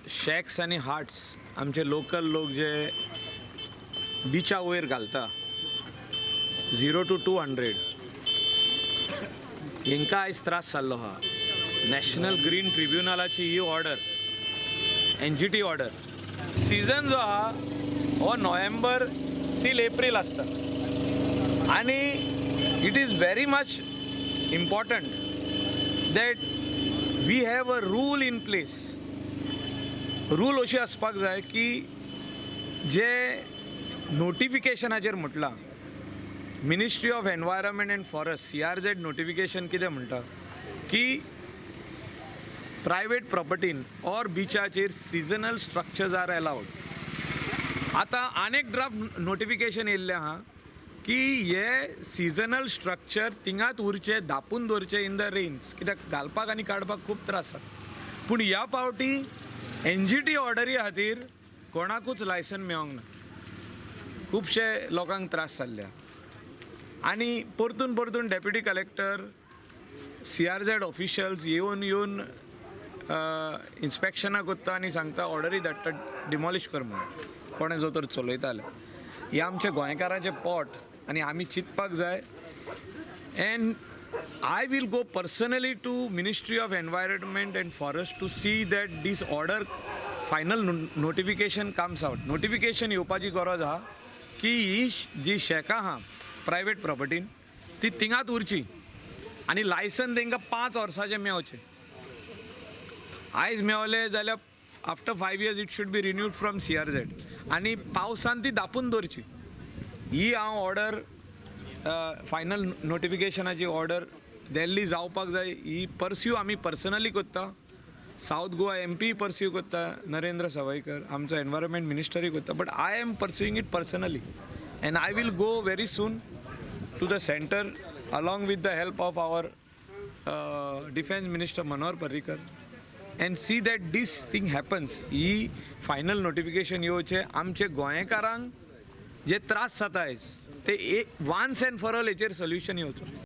Shacks आनी hearts आमचे local लोक जे बिचा वयर घालता, 0 टू 200, हेंकां आयज त्रास जाल्लो आहा. नॅशनल ग्रीन ट्रिब्युनलाची ही ऑर्डर, एनजीटी ऑर्डर, सीजन जो आहा हो नोव्हेंबर टील एप्रील आसता आनी it is very much important that we have a rule in place. Rule अशी आसपाक जाय की जे नोटिफिकेशनाचेर म्हटलां, Ministry of Environment and Forest CRZ notification कितें म्हणटा की प्रायवेट प्रॉपर्टीन ऑर बिचाचेर सिजनल स्ट्रक्चर्स are allowed. आतां आनेक ड्राफ्ट नोटिफिकेशन येयल्लें आहा की हे सिजनल स्ट्रक्चर थिंगात उरचे, धापून दवरचे इन the rains, कित्याक घालपाक आनी काडपाक खूब त्रास जाता. पूण ह्या फावटी एनजीटी ऑर्डरी खातीर कोणाकूच लायसन मेळोंक ना. खुबशे लोकांक त्रास जाल्ले आहा आनी परतून परतून डेप्युटी कलेक्टर, सीआरझेड ऑफिशियल्स येवन येवन इन्स्पेक्शनां करता आनी सांगता, ऑर्डरी धाडटा डिमॉलिश कर म्हणून कोणें जो तर चलयताले. हें आमच्या गोंयकारांचें पोट आनी आमी चिंतपाक जाय and I will go personally to Ministry of Environment and Forest to see that this order, final notification comes out. Notification येवपाची गरज आहा की ही जी शॅकां आहा प्रायवेट प्रॉपर्टीन, ती थिंगात उरची आनी लायसन तांकां 5 वर्साचें मेवचें. आयज मेवलें जाल्यार after 5 years it should be renewed from CRZ आनी पावसान ती दापून दवरची. ही हांव ऑर्डर, फायनल नोटिफिकेशनाची ऑर्डर दिल्ली जावपाक जाय. ही परस्यू आमी पर्सनली करता. सावथ गोवा एमपी परस्यू करता, नरेंद्र सवाईकर, आमचो एनवायरमेंट मिनिस्टरूय करता, but I am pursuing it personally and I will go very soon to the center along with the help of our Defence Minister Manohar Parrikar and see that this thing happens. He final notification येवचें. आमचे गोंयकारांक जे त्रास जाता आयज, ते ones and for all हेचेर solution येवचो.